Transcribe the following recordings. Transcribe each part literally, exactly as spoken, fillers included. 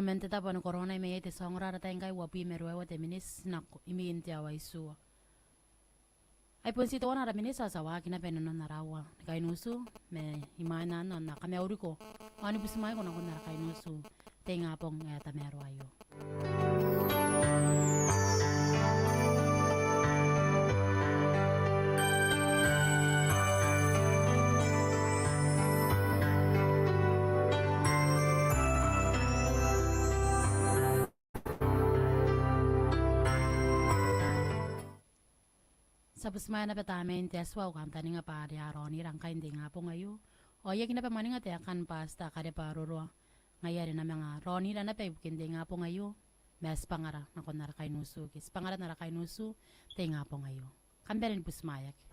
man te tabo ni korona, mai iai te tia ongora ara tai ngkai uabwi ma ruaiwa te miniti nako imwin te aoa itiua. Ai bon ti teuana ara miniti ao ti a waaki naba inanon ara aoa ni kainutu, ma imwain anne ao N na kamauriko ao ni butimwaeko nakon ara kainutu n te ingabong ae tamaroa aio. Ti a butimwaea naba Tamnein te Atua, au kantaninga bwa are a raonira ngkai n te ingabong aio. Ao I aki naba mwaninga taekan Pastor Karebaroroa, ngaia are e na manga raonira naba ibukin te ingabong aio, ma tibwangara nakon ara kainutu, ke tibwangara n ara kainutu n te ingabong aio. Kam bane ni butimwaeaki.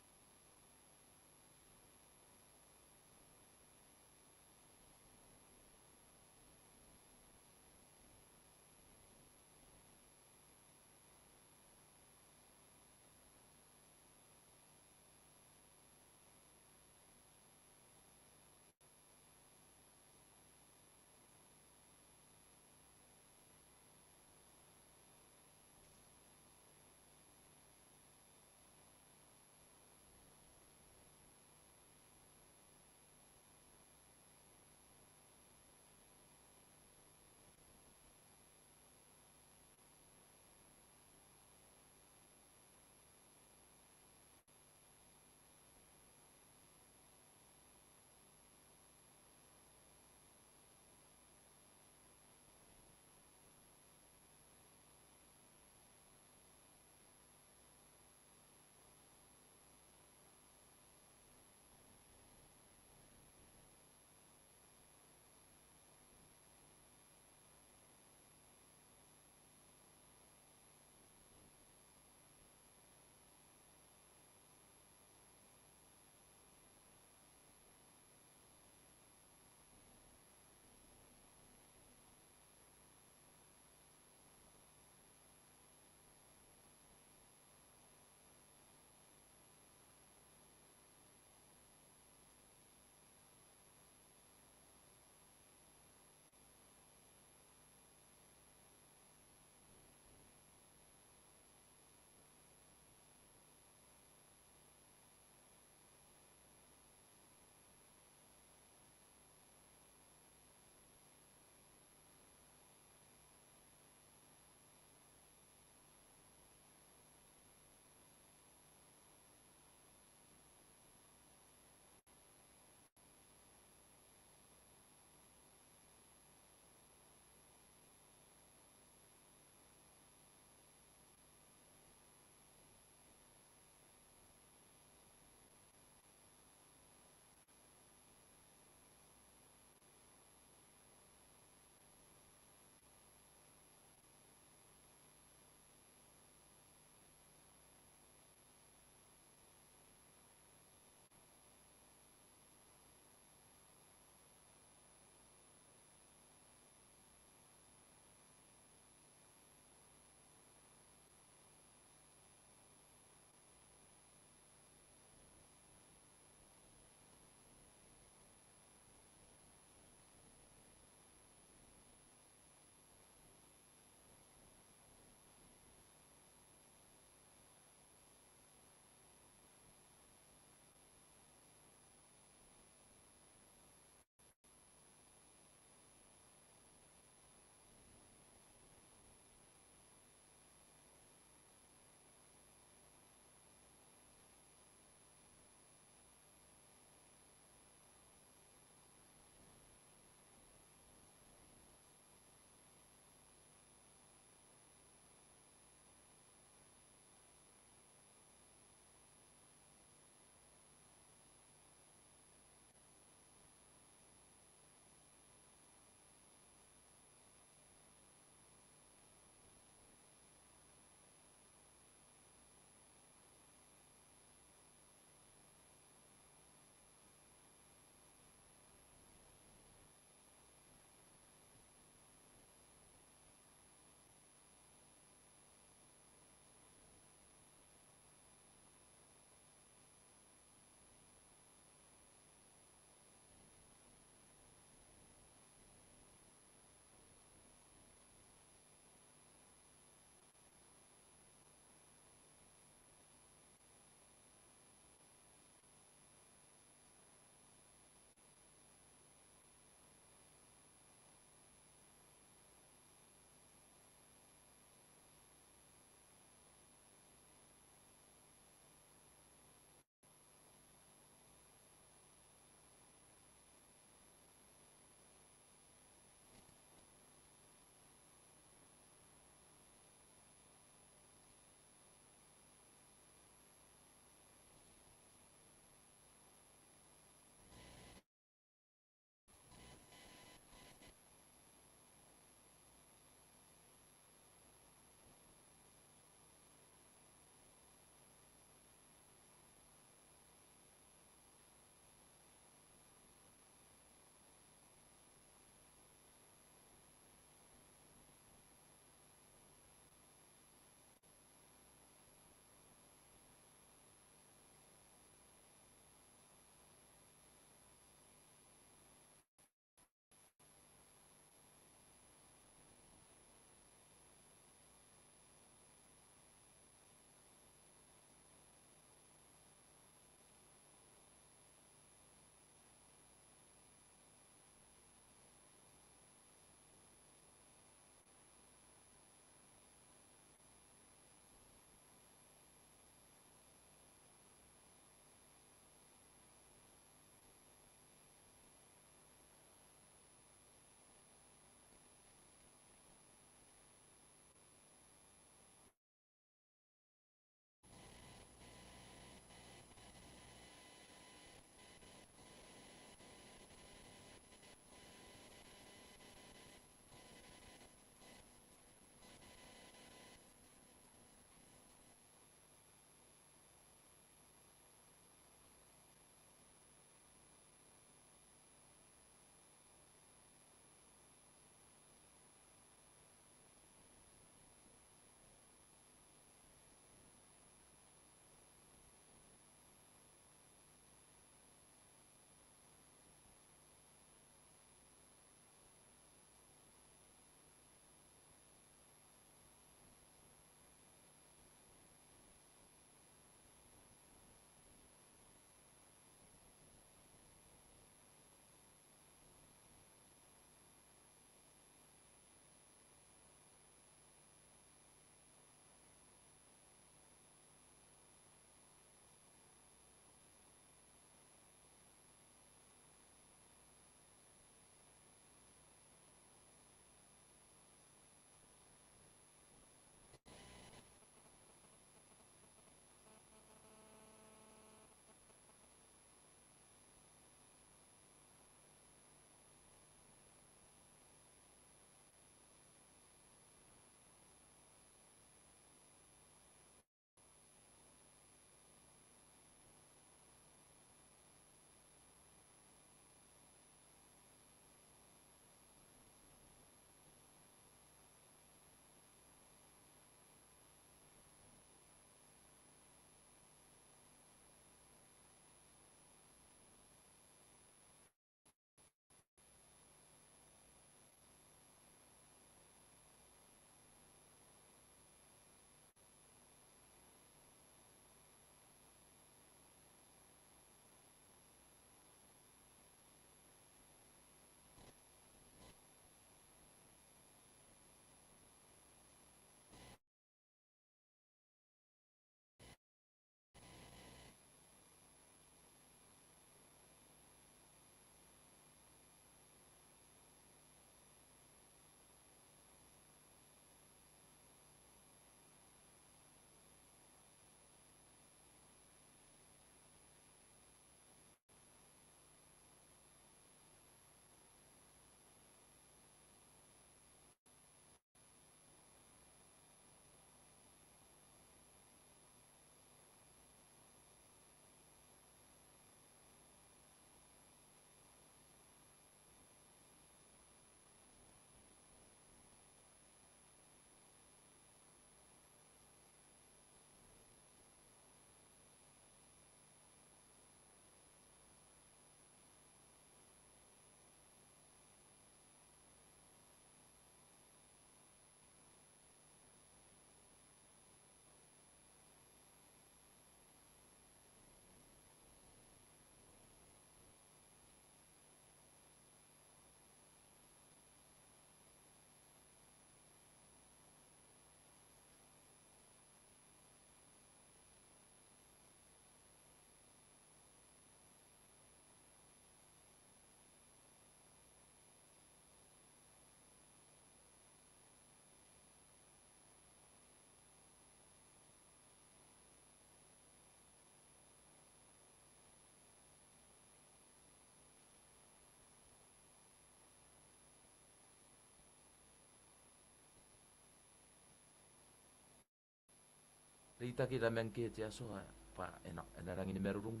reitaki tamang ke te Atua bwa e na, e na rangi ni marurung.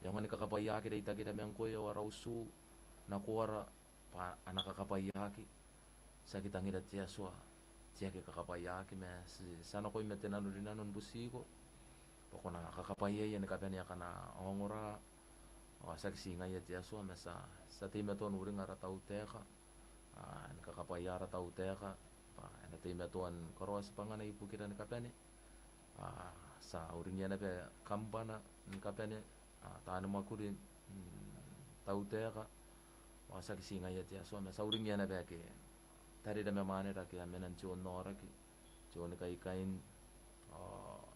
E aonga ni kakabwaiaki reitakira ma ngkoe ao ara utu nakoara bwa a na kakabwaiaki. Tiaki tangira te Atua, tiaki kakabwaiaki ma ti, ti a nakoim ma te nanorinano ni butiko bwa ko na kakabwaiaia ni kabane akana a ongora. Ao tiaki ti ngaia te Atua ma ti a, ti a teimatoa n uringa ara tautaeka, a, ni kakabwaia ara tautaeka bwa e na teimatoa ni karaoa tibwangana ibukira ni kabane. A, ti a uringia naba kambana ni kabane, a, taani mwakuri, mm, tautaeka. Ao tiaki ti ngaia te Atua ma ti a uringia naba ake tarira ma mwanera ake a mena n te onaoraki, te onikaikain, ao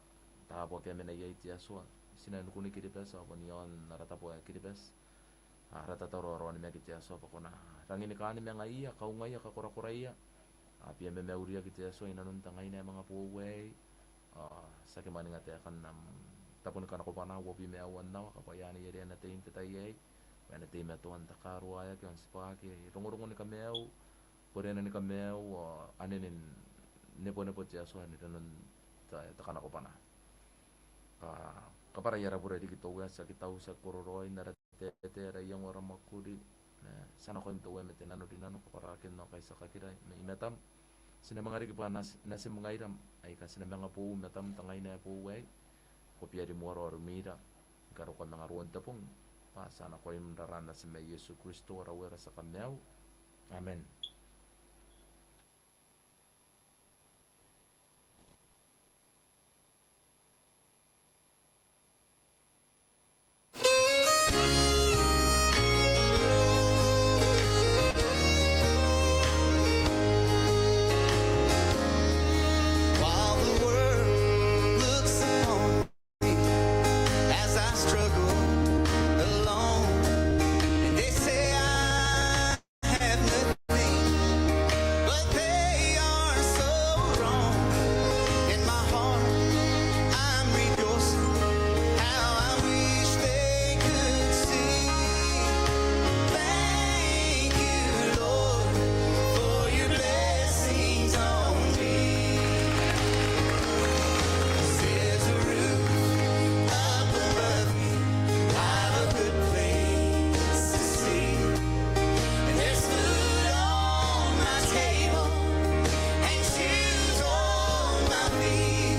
taabo ake a mena iai te Atua. Ti na ni kunea Kiribati ao bon iaon ara tabo ae Kiribati. A, ara tataro ao ara onimaki te Atua bwa ko na rangi ni kaan ma ngaiia, kaungaia, kakorakoraia. A bia mamauriaki te Atua i nanon te ngaina ae manga boou aei. A, ti aki mwaninga taekan am tabo ni kanakobwana uabwi ma aua n aoa, kabwaia anne are e na tei n te tai aei bwa e na teimatoa n takaruaeaki ao n tibwaaki rongorongo ni kamaiu, borena ni kamaiu ao anene n nebonebo te Atua n nanon te, te kanakobwana. Ka, kabwarai ara bure riki te Uea, ti aki tau, ti aki kororaoi n ara taetae, ara iango, ara mwakuri. Ma ti a nakoim te Uea ma te nanorinano, kabwararaken ao kaitiakakira mai matam. Ti na manga riki bwa nati, natim ngaira aika ti na manga boou i matam n te ngaina ae boou aei. Ko bia rimoara ao rumwira ni karokoa manga ruon te bong. Bwa ti a nakoim n raraan natim ae Iesu Kristo, ara Uea, ara tia Kamaiu. Amen.